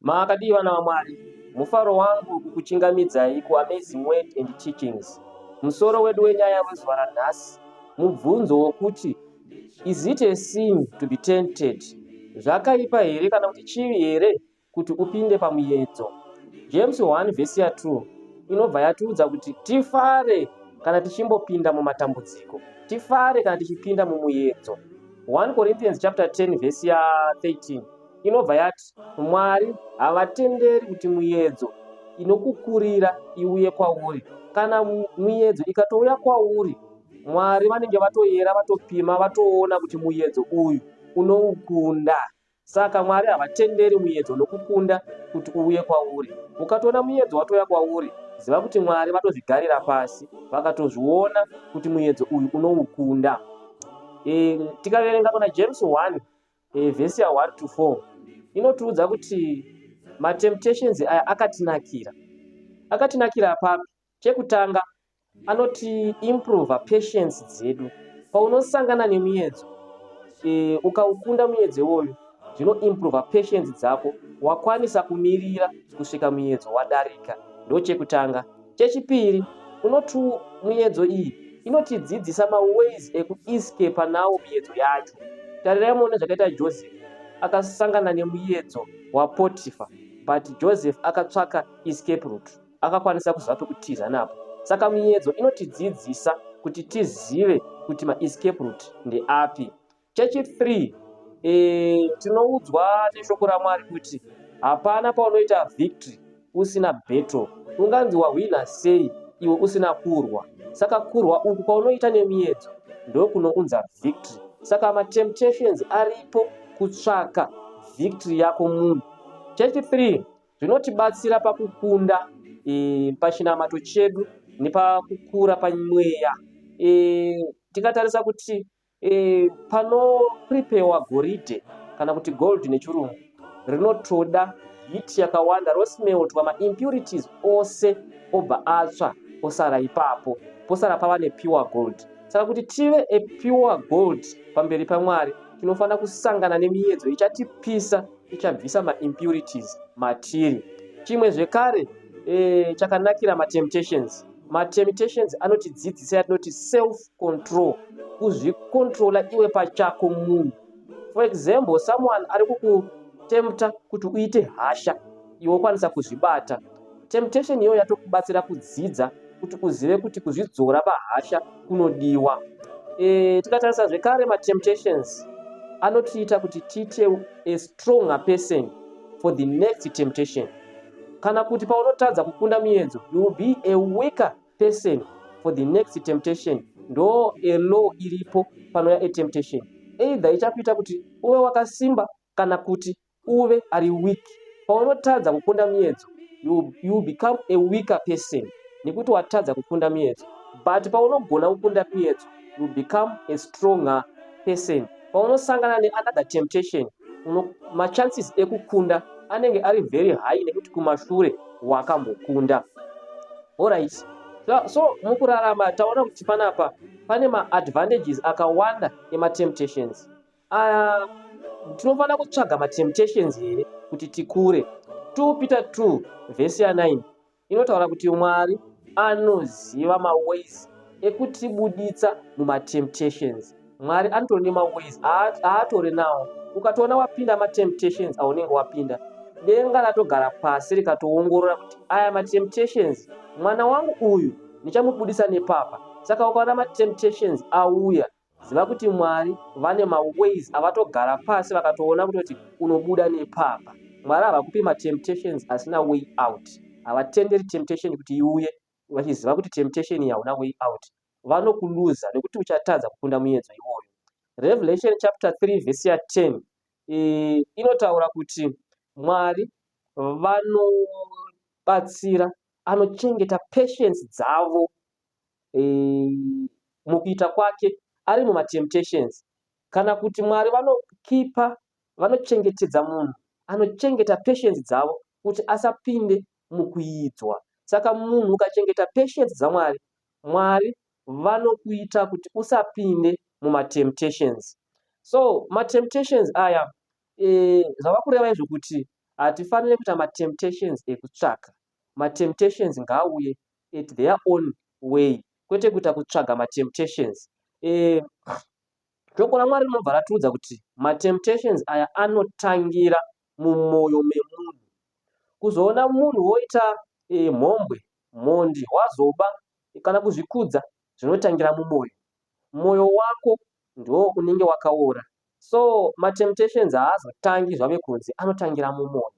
Makadii vana vaMwari? Mufaro wangu kukuchingamidzai kuAmazing Word and Teachings. Musoro wedu wenyaya wezuva ranhasi mubvunzo wokuti Is it a sin to be tempted? Zvakaipa here kana kuti chivi here kuti upinde pamuyedzo? James 1 vhesi ya 2 inobva yatiudza kuti tifare kana tichimbopinda mumatambudziko, tifare kana tichipinda mumuyedzo. 1 Corinthians chapter 10 vhesi ya 13 inobva yati Mwari havatenderi kuti muyedzo inokukurira iuye kwauri. Kana muyedzo ikatouya kwauri, Mwari vanenge vatoyera, vatopima, vatoona kuti muyedzo uyu unoukunda. Saka Mwari havatenderi muyedzo unokukunda kuti uuye kwauri. Ukatoona muyedzo watouya kwauri, ziva kuti Mwari vatozvigarira pasi, vakatozviona kuti muyedzo uyu unoukunda. Tikaverenga kuna James 1 vhesi ya 1 to 4 inotiudza kuti matemptations aya akatinakira. Akatinakira papi? Chekutanga, anoti improve patience dzedu. Paunosangana nemuyedzo, ukaukunda muyedzo iwoyo, zvinoimprova patience dzako, wakwanisa kumirira kusvika muyedzo wadarika. Ndochekutanga. Chechipiri, unoti muyedzo iyi inotidzidzisa maways ekuescapa nawo miyedzo yacho. Tarirai muone zvakaita Joseph. Akasangana nemuyedzo waPotifa, but Joseph akatsvaka escape route. Akakwanisa kuziva pekutiza napo. Saka miyedzo inotidzidzisa kuti tizive kuti maescape route ndeapi. Chechi-3, tinoudzwa neshoko raMwari kuti hapana paunoita victory usina battle. Unganzi wahwina sei iwe usina kurwa? Saka kurwa uku kwaunoita nemiyedzo ndokunounza victory. Saka matemptations aripo kutsvaka victory yako munhu. Chechi-3, zvinotibatsira pakukunda pachinamato chedu nepakukura pamweya. Tikatarisa kuti panoprepewa goridhe kana kuti gold nechirungu, rinotoda heat yakawanda, rosmeltwa maimpurities ose obva atsva, osara ipapo, posara pava nepure gold. Saka kuti tive a pure gold pamberi paMwari, tinofanira kusangana nemiyedzo ichatipisa, ichabvisa maimpurities matiri. Chimwe zvekare chakanakira matemptations, matemptations anotidzidzisa yatinoti self control, kuzvikontrola iwe pachako munhu. For example, someone ari kukutempta kuti uite hasha, iwe wokwanisa kuzvibata. Temptation iyoyo yatokubatsira kudzidza kuti uzive kuti kuzvidzora pahasha kunodiwa. Tikatarisa zvekare, matemptations anotiita kuti tiite a stronger person for the next temptation. Kana kuti paunotadza kukunda muyedzo, you will be a weaker person for the next temptation. Ndo a law iripo panouya a temptation, either ichakuita kuti uve wakasimba kana kuti uve ari weak. Paunotadza kukunda muyedzo, you become a weaker person nekuti watadza kukunda muyedzo, but paunogona kukunda muyedzo, you become a stronger person. Paunosangana neanother temptation, machances ekukunda anenge ari very high nekuti kumashure wakambokunda. Alright, so mukurarama taona kuti panapa pane maadvantages akawanda ematemptations aya. Tinofanira kutsvaga matemptations here kuti tikure? 2 Peter 2 vhesi ya9 inotaura kuti Mwari anoziva maways ekutibuditsa mumatemptations. Mwari anotori nemaways aatori nawo. Ukatoona wapinda matemptations aunenge wapinda, denga ratogara pasi rikatoongorora kuti aya matemptations, mwana wangu uyu ndichamubudisa nepapa. Saka ukaona matemptations auya, ziva kuti Mwari vane maways avatogara pasi vakatoona kutoti unobuda nepapa. Mwari havakupi matemptations asina way out. Havatenderi temptation kuti iuye vachiziva kuti temptation iyi hauna way out. Vanokuluza nekuti uchatadza kukunda muedzo iwoyo. Revelation chapter 3 vhesi ya10 inotaura kuti Mwari vanobatsira anochengeta patience dzavo mukuita kwake ari mumatemptations, kana kuti Mwari vanokipa, vanochengetedza munhu anochengeta patience dzavo kuti asapinde mukuidzwa. Saka munhu ukachengeta patience dzaMwari, Mwari vanokuita kuti usapinde mumatemptations. So matemptations aya, zvava kureva izvo kuti Hatifanire kuita matemptations ekutsvaka. Matemptations ngaauye at their own way, kwete kuita kutsvaga matemptations. E, shoko raMwari rinobva ratiudza kuti matemptations aya anotangira mumwoyo memunhu. Kuzoona munhu woita e, mhombwe, mhondi, wazoba kana kuzvikudza zvinotangira mumwoyo. Mwoyo wako ndiwo unenge wakaora. So matemptations haazotangi zvave kunze, anotangira mumwoyo.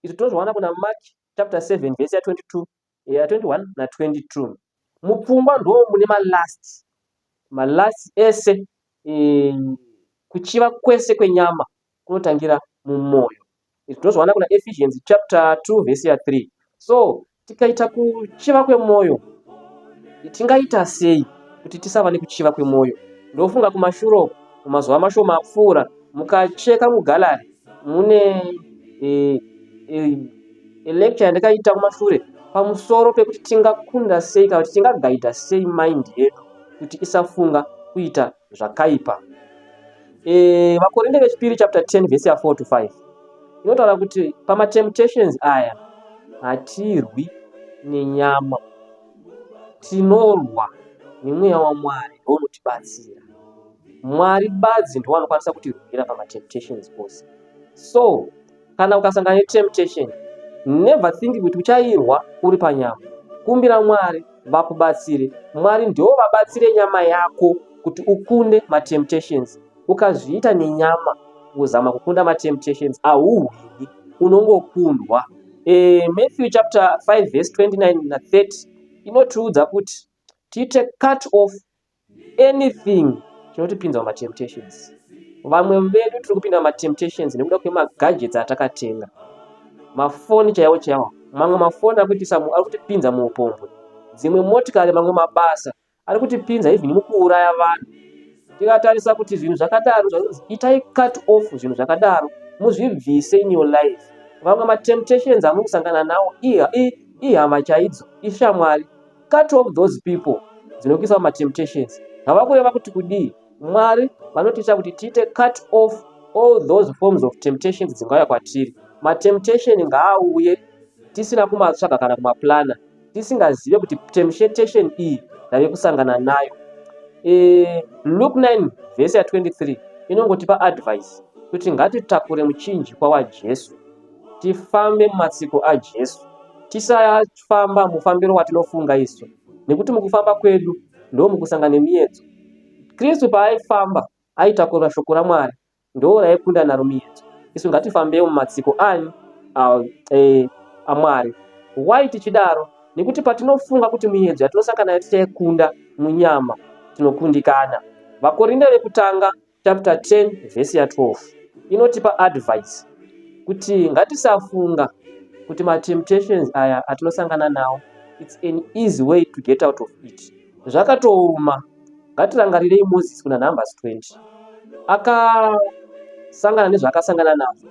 Izvi tinozviwana kuna Mark chapter 7 verse ya 22, ya 21 na 22. Mupfungwa ndo mune malast malast ese e, kuchiva kwese kwenyama kunotangira mumwoyo. Izvi tinozviwana kuna Ephesians chapter 2 verse ya 3. So tikaita kuchiva kwemwoyo tingaita sei kuti tisava nekuchiva kwemwoyo? Ndofunga kumashure uko mumazuva mashoma apfuura mukacheka mugallery mune e, e, e lecture yandakaita kumashure pamusoro pekuti tingakunda sei kana kuti tingagaidha sei mind yedu kuti isafunga kuita zvakaipa. E, VaKorinde vechipiri chapter 10 verse ya 4 to 5 inotaura kuti pamatemptations aya hatirwi nenyama, tinorwa nemweya waMwari ndounotibatsira. Mwari badzi ndiwo anokwanisa kutirwira pamatemptations ose. So kana ukasangana netemptation never think kuti uchairwa uri panyama. Kumbira Mwari vakubatsire. Mwari ndiwo vabatsire nyama yako kuti ukunde matemptations. Ukazviita nenyama kuzama kukunda matemptations hauhwini, unongokundwa. E, Matthew chapter 5 verse 29 na 30 inotiudza kuti tiite cut off anything chinotipinza mumatemptations. Vamwe vedu tiri kupinda mumatemptations nekuda kwemagadgets atakatenga, mafoni chaiwo chaiwo. Mamwe mafoni ari kutipinza muupombwe, dzimwe motikari, mamwe mabasa ari kutipinza even mukuuraya vanhu. Tikatarisa kuti zvinhu zvakadaro zvakunzi itai cut off zvinhu zvakadaro, muzvibvise in your life. Vamwe matemptations amuri kusangana nawo ihama chaidzo, ishamwari. Cut off those people dzinokuisa mumatemptations. Hava kureva kuti kudii? Mwari vanotiita kuti tiite cut off all those forms of temptations dzingauya kwatiri. Matemptation ngaauye tisina kumatsvaga kana kumaplana, tisingazive kuti temptation iyi ndave kusangana nayo. E, Luke 9 vhesi ya 23 inongotipa advice kuti ngatitakure muchinjikwa waJesu, tifambe mumatsiko aJesu, tisafamba mufambiro watinofunga isu, nekuti mukufamba kwedu ndo mukusangana nemiedzo. Kristu paaifamba aitakura shoko raMwari, ndo raikunda naro miedzo. Isu ngatifambewo mumatsiko ani aMwari. Why tichidaro? Nekuti patinofunga kuti miedzo yatinosangana nayo tichaikunda munyama, tinokundikana. VaKorinde vekutanga chapter 10 vhesi ya 12 inotipa advice kuti ngatisafunga kuti matemptations aya atinosangana nawo it's an easy way to get out of it. Zvakatooma. Ngatirangarirei Moses kuna Numbers 20. Akasangana nezvaakasangana nazvo,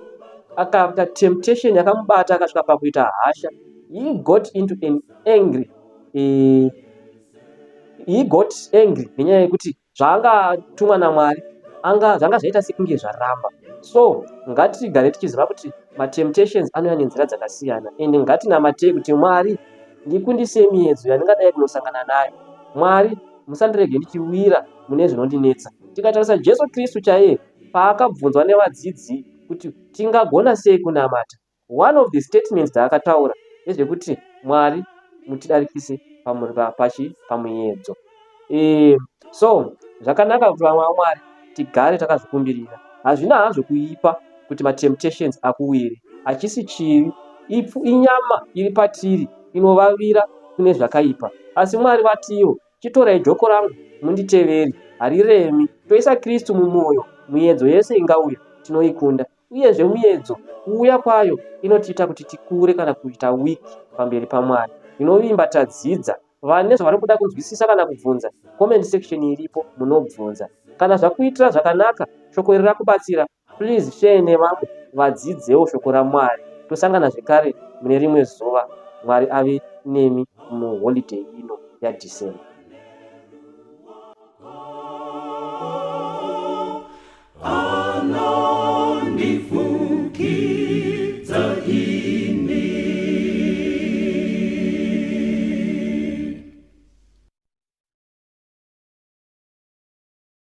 akaita temptation yakamubata akasvika pakuita hasha. He got into an angry he got angry nenyaya yekuti zvaanga atumwa naMwari anga zvanga zvaita sekunge zvaramba. So ngatigare tichiziva kuti matemptations anouya nenzira dzakasiyana, and ngatinamatei kuti Mwari ndikundise miedzo yandingadai kunosangana nayo. Mwari musandirege ndichiwira mune zvinondinetsa. Tikatarisa Jesu Kristu chaiye paakabvunzwa nevadzidzi kuti tingagona sei kunamata, one of the statements dzaakataura ndezvekuti Mwari mutidarikise pamuedzo. E, so zvakanaka kuti vamwe vaMwari tigare takazvikumbirira. Hazvina hazvo kuipa kuti matemptations akuwire, hachisi chivi, inyama iri patiri inovavira kune zvakaipa. Asi Mwari vatiwo chitorai joko rangu munditevere, hariremi. Toisa Kristu mumwoyo, miedzo yese ingauya tinoikunda. Uyezve miedzo kuuya kwayo inotiita kuti tikure kana kuita weak pamberi paMwari. Ndinovimba tadzidza. Vane zvavari kuda kunzwisisa kana kubvunza, comment section iripo, munobvunza. Kana zvakuitira zvakanaka, shoko iri rakubatsira, please share nevamwe vadzidzewo shoko raMwari. Tosangana zvekare mune rimwe zuva. Mwari ave nemi muholiday ino yaDecember.